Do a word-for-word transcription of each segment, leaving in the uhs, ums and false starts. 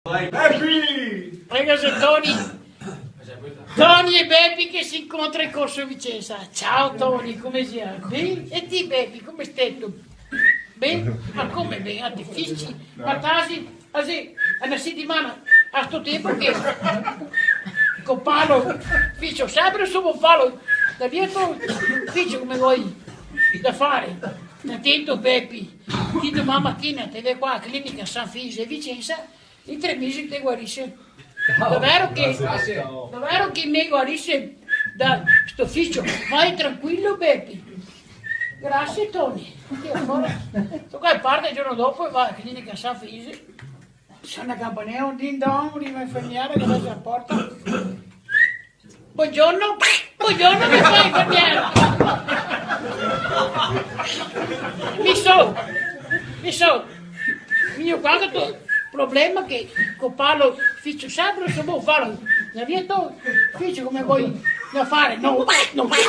Bepi! Prego, xe Toni. Toni e Bepi che se incontra in Corso Vicenza. Ciao Toni, come xe? Ben? E ti Bepi, come steto? Ben? Ma come ben? Ah, dificile. Ma tasi, ah, sì, xe na setimana a sto tenpo che co parlo, fiso senpre, so, parlo, da via to, fiso come vol, da fare. Sta tento Bepi, ti doman matina te ve qua a clinica San Fisi de Vicenza, in tre mesi te guarise. Davero che, davero che me guarise da sto fiso? Vai tranquilo, Bepi. Grasie, Toni. Sto qua parte el giorno dopo e va a clinica San Fisi. Sona el campanel, un din don, riva l'infermiera che apre la porta. Bongiorno, bongiorno, che fa l'infermiera? Mi so, mi so, mi go qua sto problema che co parlo, fiso senpre, so, bon, parlo, da via to, fiso come vol, da fare, no, no, no, sì,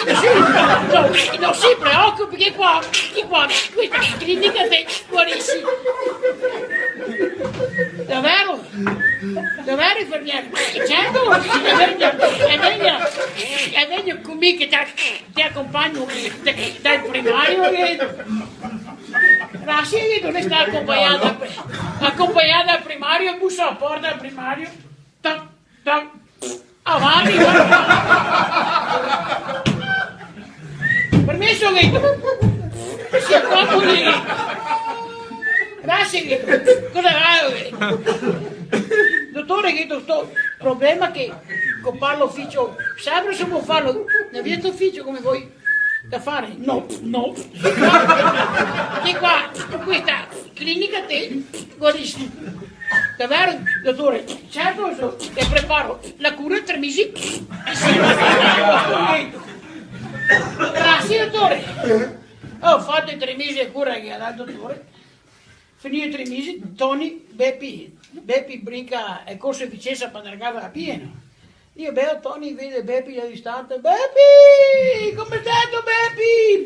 no, no se preocupi, che qua, che qua, questa clinica te guarisi. Davero? Davero, infermiera? Certo, e vegna, e vegna, e vegna co mi che te, te acompagno da, dal primario, che... Grasie, che dove sta acompagnada, acompagnada al primario, busa a porta al primario. Toc, toc. Avanti, va. Permeso, che... Sì, qua, cusì. Grasie, che... Cosa va, che... Dotore, che sto problema che co parlo, fiso senpre, so, bon, parlo, da via to fiso come vol, da fare? No, no. Che qua, co questa clinica te guarisi. Davero, dotore? Certo, so, te preparo la cura in tre mesi. Grasie, dotore. Go fato i tre mesi de cura che ga dato el dotore. Finì i tre mesi, Toni, Bepi, Bepi brinca el Corso Vicenza par ndar a casa a pie, no? Dio bel, Toni vede Bepi da distante. "Bepi! Come steto, Bepi?"